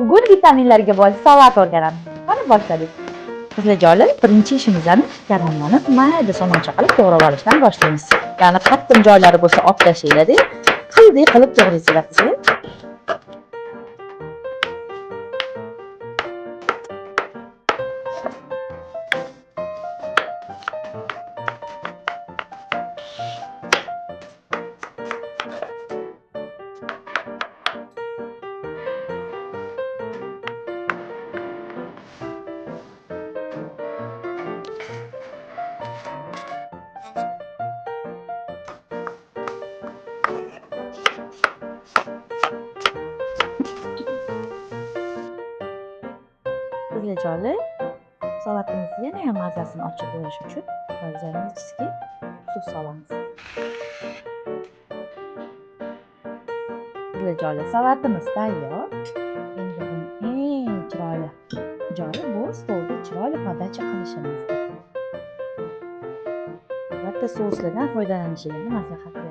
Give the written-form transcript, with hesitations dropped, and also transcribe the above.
Bugun vitaminlarga boy salat o'rganamiz. Qani boshladik. Qizlarjonlar, birinchi ishimizni karamlarni mayda somoncha qilib to'g'rab olishdan boshlaymiz. Ya'ni qattiq joylari bo'lsa olib tashlanglar, qilday qilib to'g'raysizlar qizlar. Qizlarjonlar, salatimizni yana ham mazasini ochib berish uchun ichiga suv solamiz. Qizlarjonlar, salatimiz tayyor. Endi buni eng chiroyli joyi bu stolda chiroyli podacha qilishimizdir. Albatta souslardan foydalanishingizni maslahat qilaman.